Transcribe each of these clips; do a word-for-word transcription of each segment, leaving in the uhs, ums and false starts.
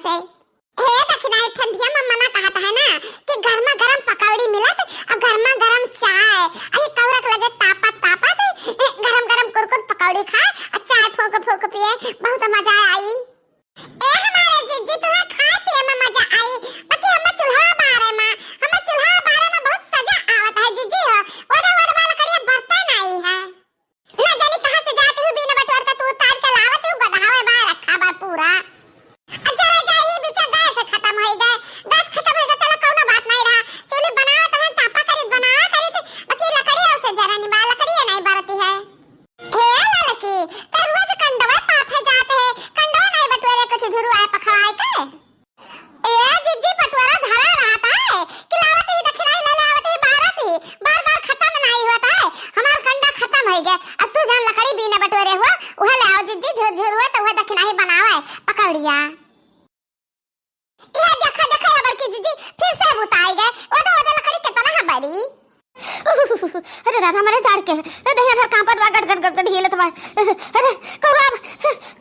से। हे दखिनाही, ठंडिया में मना कहत है ना कि गर्मा गरम पकौड़ी मिलत और गर्मा गरम चाय, अही कौरक लगे तापत तापत, ए, गरम गरम कुरकुर पकौड़ी खाए और चाय फूंक फूंक पिए, बहुत मजा आई। ए हमारे जिज्जी, तुम्हें खाए पिए में मजा आई, बाकी हमें चूल्हा बारे में, हमें चूल्हा बारे में बहुत सजा आवत है जिज्जी हो, ओरे ओरे वाला करिया बरतन आई है। ना जानी कहाँ से जाती हूँ, बीन बटोर के तू तार के लावत हूँ, गदहावे बा रखा बा पूरा। अच्छा रह जाए, ही बीचा गैस खत्म होई गए, गैस खत्म होई गए, चलो कौनो बात नहीं रहा, चूल्ही बनावत हन, तापा करी, बनावा करी थे, बाकी लकड़ी और से जरा निबा, लकड़ी नहीं बरती है। हे ललकी, ते रोज कंडवा पाथे जात है, कंडवा नहीं बटोरे कुछ झुरु आए पखवाए के। ए जिज्जी, बटोरा धरा रहत है कि लावत ही दखिनाही, ले लावत ही बारत ही, बार बार खत्म नहीं होत है, हमार कंडा खत्म होई गए। अब तू जौन लकड़ी बीने बटोरे हुआ, उहे ले आओ जिज्जी, झुर झुर हुआ तो उहे दखिनाही बनावे पकौड़िया। इहे देखा, देखा, ये बड़की जिज्जी फिर से बुताई गए। ओदे, ओदे लकड़ी कितना है बड़ी। अरे दादा, मरे जाड़ के, ए, दहिया भर कांपत बा, गट, गट, गट, गट हिलत बा। अरे, कौरा,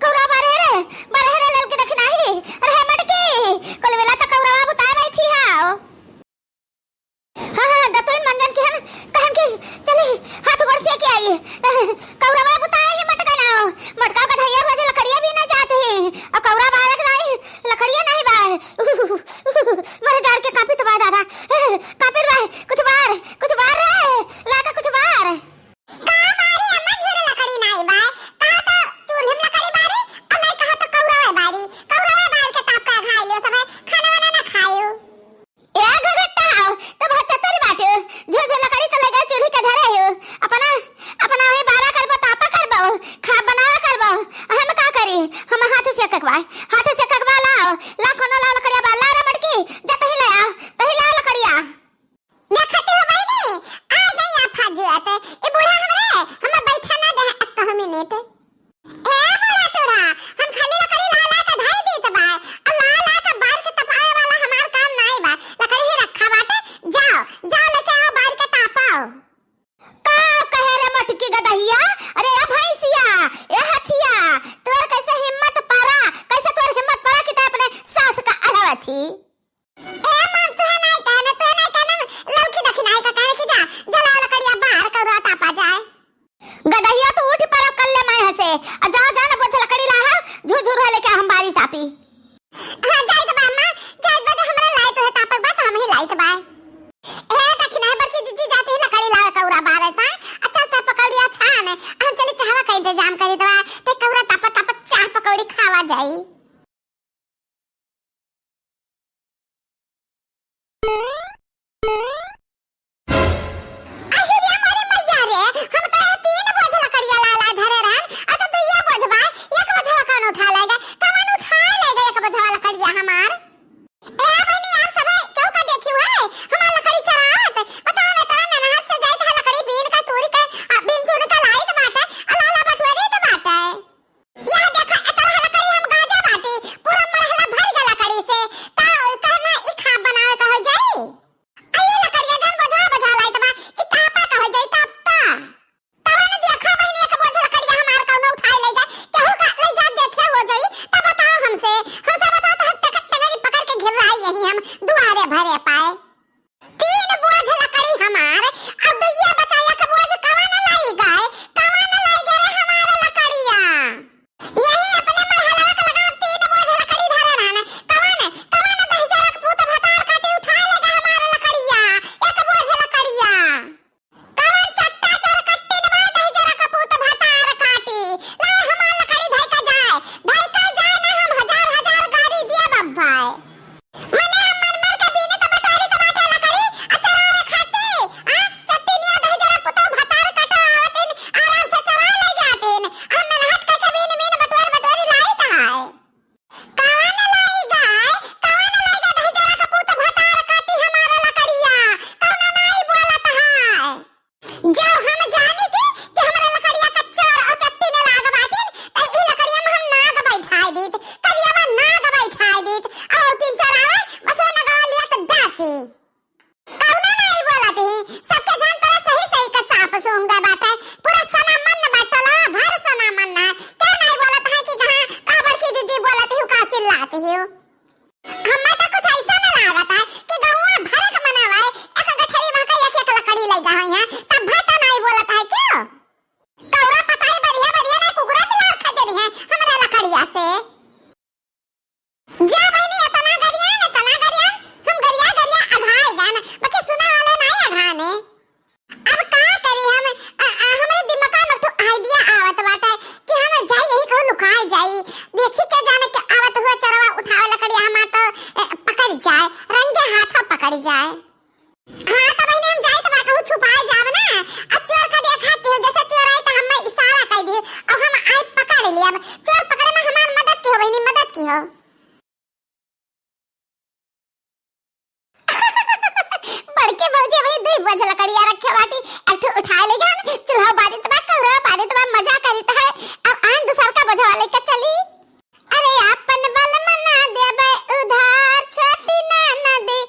कौरा बारे रे, बारे रे, ललकी दखिनाही। अरे, हे मटकी, कुल मिला तो कौरवा बुताए बैठी है। हाँ, हाँ, दतुई मंगन की हम कहन की, चली, हाथ गोड़ से के आई। कौरवा बुताए ही मटका ना, मटका का धैया रोज लकड़िया बीने जात ही, और कौरा बारक नहीं, लकड़िया नहीं बा। मरे जाड़ के कांपित बा दादा, कांपित बा, कुछ बार, कुछ बार रे, लागा कुछ बार। का बारी अम्मा, झुर लकड़ी नाई बा, कहा तो चूल्हिम लकड़ी बारी, और नहीं कहा तो कौरवे बारी, कौरवे बार के ताप का घाई लियो समय, खाना वाना ना खायो। ए घघट्टा हो, तो बहुत चतुर बाटे, झुर झुर लकड़ी तो लगा चूल्ही के धरे हो, अपना, अपना वही बारा करबो, तापा करबो, खा बनावा करबो, हम का करी, हम हाथ से ककवा, हाथ से ककवा लाओ, ला कोनो लाओ लकड़िया बा, ला रे मटकी, जा तही ले आओ, तही लाओ लकड़िया। देखती हो बहिनी, आ गई आफत जुआत। ई बूढ़ा हमरे, हम बैठा ना दे अक्का मिनट। ए बूढ़ा टूढ़ा, हम खाली लकड़ी ला ला के धई दीत बा। अब ला ला के बार के तपाए वाला हमार काम नाई बा। लकड़ी ही रखा बाटे, जाओ, जाओ लेके आओ बार के तापाओ। का कहे रे मटकी गदहिया? अरे ए भैंसिया, ए हथिया, तोर कैसे हिम्मत पड़ा, कैसे तोर हिम्मत पड़ा कि तै अपने सास का अड़ावत ही? ए माँ, तुहे नाई कहने, तुहे नाई कहने, ललकी दखिनाही का कहने कि जा, जलाओ लकड़िया बार कौरा तापा जाए। गदहिया तू उठ पर कर ले मैं हंसे, आ जा, जा ना बोझ लकड़ी ला है, झुर झुर है लेके हम बारी तापी। हाँ, जाइत बा अम्मा, जाइत बा, जो हमरा लाइत है तापक बा, तो हम ही लाइत बा। ए दखिनाही बड़की जिज्जी जाती है लकड़ी लावे कौरा बारे ताई, अच्छा से पकौड़िया छान, हम चली चाहवा का इंतजाम करी दवा, ते कौरा तापा तापा चाह पकौड़ी खावा जाई। अहिरे मोरे मैया रे, हम तो यह तीन बोझ लकड़िया ला ला धरे रहन, आ तो दुइया बोझ बा, एक बोझवा कौन उठा लेगा? कौन उठा लेगा एक बोझवा लकड़िया हमार? ए बहिनी, आप सभे केहू का देखियो है? हमार लकड़ी चरावत, बताओ, इतना मेहनत से जाइत है लकड़ी बीन का, तूरी का, आ, बीन चुन का लाइत बाटे, आ लाला बटुअरीत बाटे। यह देखा, एकर हलकड़ी हम गाजा बाटी, पूरा मरहला भर गया लकड़ी से। का ओई कहना ई खाप बनावे का हो जाई? आ ये लकड़िया जौन बोझा बोझा लाइत बा, ई तापा का हो जाई, तापता। तवन देखा बहिनी, एक बोझ लकड़िया हमार कौनो उठाए ले जा, केहू का ले जा देखे हो जाई, तब बताओ हमसे। हमसे बताओ तो हम टकट टकरी पकड़ के घेर आई यही हम दुआरे भरे पाए। तीन बोझ लकड़ी हमार, अब दुइया बचा एक बोझ कवन लाई गए, कवन लाई गए रे हमार लकड़िया? यही अपने मरहलवा के लगा तीन बोझ लकड़ी धरे रहन, कवन, कवन दहिजरा के पूत भतार काटी उठाए लेगा हमार लकड़िया, एक बोझ लकड़िया? कवन चट्टा चोर कट्टी न बा दहिजरा के पूत भतार काटी, ला हमार लकड़ी धई का जाए, धई का जाए ना हम हजार हजार गारी दिया बब्बाए। मने हम मर मर के बीनत बटोरित बाटे लकड़ी, आ चरावे खाती, आ? चट्टिनिया दहिजरा पुतौ भतार कटो आवतिन, आराम से चरा ले जातिन। हम मेहनत कइके बीन बीन बटोर बटोरी लाइत है। कवन लाई गाय, कवन लाई गाय दहिजरा के पुत भतार काटी हमार लकड़िया, कौनो नाई बोलत है। जब हम जानी थी कि हमरा लकड़िया का चोर और चट्टी न लाग बाटिन, त ई लकड़िया में हम नाग बैठाई दीत, करियावा नाग बैठाई दीत। अब तीन चोर आवे, बस वो नगवा लिया त डासी। कौनो नाई बोलत ही, सबके जान पड़ा सही सही का सांप सूंघ गए बाटे। पूरा सना मन बाटला, भर सना मन है। क्या नाई बोलत है कि कहाँ का बड़की जिज्जी बोलत ही, का चिल्लात ही? हाथो पकड़ी जाए। हाँ, त बहिनी, हम जाइत बा, कहूँ छुपाए जाब ना, आ चोर का देखा के हो, जैसे चोर आई त हमें इशारा कर दियो, और हम आए पकड़ लिया। अब चोर पकड़े में हमार मदद की हो बहिनी, मदद की हो। बड़की भौजी अबही दुई बोझ लकड़िया रखे बाटी, एक ठो उठाए ले गहन, चूल्हा बारित बा, कौरा बारित बा, मजा करित है। अब आन दूसर का बोझवा लेके चली। अरे आपन बलम ना देबै उधार छोटी ननदी,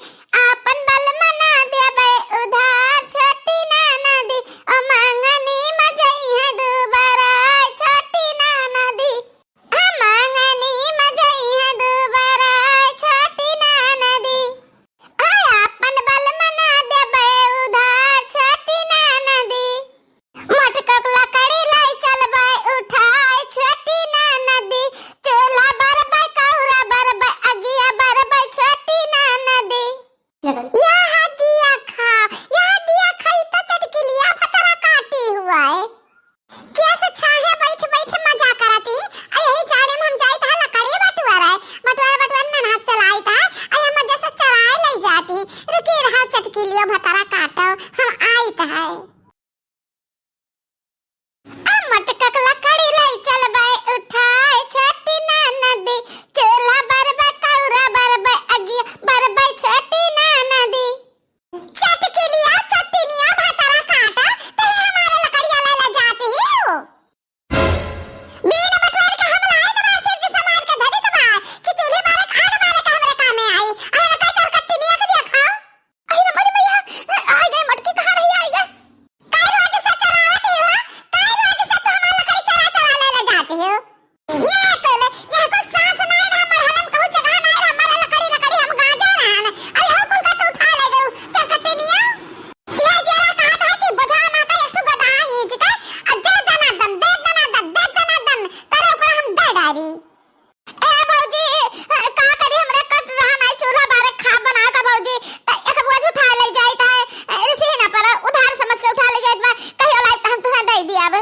आपन बलम ना देबै उधार छोटी ननदी, ओ मंगनी में जइहे दुबराय छोटी ननदी। आ मंगनी में जइहे दुबराय छोटी ननदी। आ आपन बलम ना देबै उधार छोटी ननदी। मटकक लकड़ी लाई चलबै उठाय छोटी ननदी। चूल्हा बरबै, कौरा बरबै, अगिया बरबै छोटी ननदी। यह दिया खा, यह दिया खाई त चटकिलिया भतरा काटी हुआ है। कैसे छाहे बैठ बैठ मजा करती, आ यही जाने में हम जाइत है लकड़ी बटुआरे, बटुआरे बटुआरे मेहनत से लाइत है, आ हम जैसे चराए ले जाती, रुकी रहा चटकिलियो भतरा काटो, हम आइत है। आ मटकक लकड़ी लाई चलबै उठाय छोटी ननदी, चूल्हा बरबै, कौरा बरबै, अगिया बरबै छोटी ननदी। चटकिलिया, चटनिया, भतरा काटा, तही हमारे लकड़िया ले ले जाती ही हो। बीन बटुआर के हम लाए त बा, सिर जी समार के धरी त बा, कि चूल्हे बारे के आग बारे के हमरे कामे आई। अरे लका चोर कट्टी निया के देखा। अरे मोरी मैया, आई गई मटकी, कहाँ रही, आई गई। काहे रोज से चरावत ही हो? काहे रोज से तू हमार लकड़ी चरा चरा ले ले जाती हो? ये कुल, यह कुल सास नाय रहा, मरहलन कहू जगह नाय रहा, मरल लकड़ी, लकड़ी हम गांजा रहन। अरे हो कुल का तो उठा ले गऊ, चल कते निया। यह जेरा कहत है कि बुझा ना का एक ठो गदा ही जिके, आ दे दना दन, दे दना दन, दे दना दन, तेरे ऊपर हम दे डारी। ए भौजी, का करी, हमरे कत रहा नाय चूल्हा बारे खा बना का भौजी, त एक बोझ उठा ले जाइत है, रिसी ना पर उधार समझ के उठा ले जाइत बा, कहियो लाई त हम तुहें दे दियाब।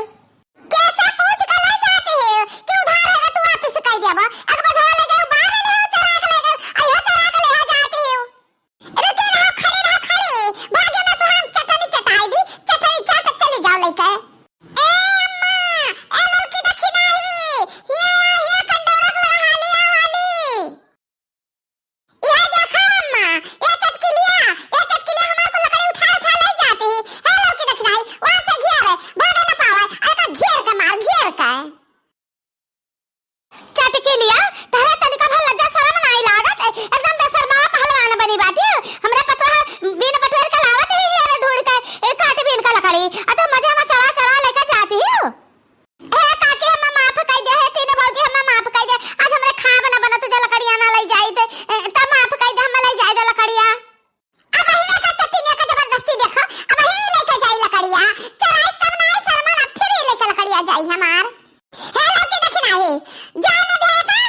कैसे पूछ के ले जाती हो कि उधार है तो वापस कर देबो? अगर बझवा ले गए, बाहर ले हो, चोरा के ले गए, अयो चोरा के ले हो जाती हो। रुके रहो, खड़ी रहो, खड़ी। भागे ना तो हम चटनी चटाई दी, चटनी चाट चली जाओ लेके। ए अम्मा, ए ललकी देखी नाही, हिया, हिया कंडौरा के लगा हाली, आ हाली। यह देखा अम्मा, यह चटकिलिया, यह चटकिलिया हमार कुल लकड़ी उठा उठा ले जाती है। हे लड़की देखी नाही, वहाँ से घेर, भागे न पावे, अरे का घेर के मार, घेर के। चटकिलिया, तहरा तनिका भर लज्जा शरम नाही लागत, एकदम बेशर्मा पहलवान बनी बाटी। हमरा पतोह बीन बटोर के लावत ही, अरे ढूंढ के, ए, काट बीन का लकड़ी, आ तो मजे में चला चला लेके जाती हो। हे काकी, हम्मा माफ कइ दे, हे तीनों भौजी, हम्मा माफ कइ दे। आज हमरे खाब ना बनत, जे लकड़िया ना लइ जाइत, ए, त माफ कइ दे, हम्मा लइ जाइ दे लकड़िया। अब ही एकर चटिनिया के जबरदस्ती देखो, अब ही लेके जाई लकड़िया। चोराइस तब ना आई, शर्मा ना, फिर ही लेके लकड़िया जाई हमार। हे लड़की देखी नाही, जाने दे का,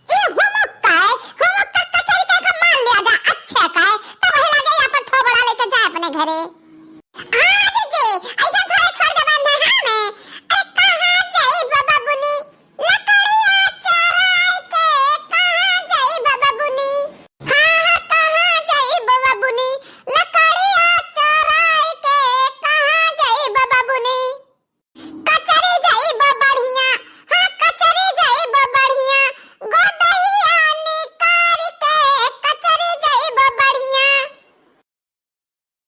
ई हुमुक का है, हुमुक का कचरी का, का मार लिया जा, अच्छे का है, तब ही लगे अपन थोबड़ा लेके जाए अपने घरे।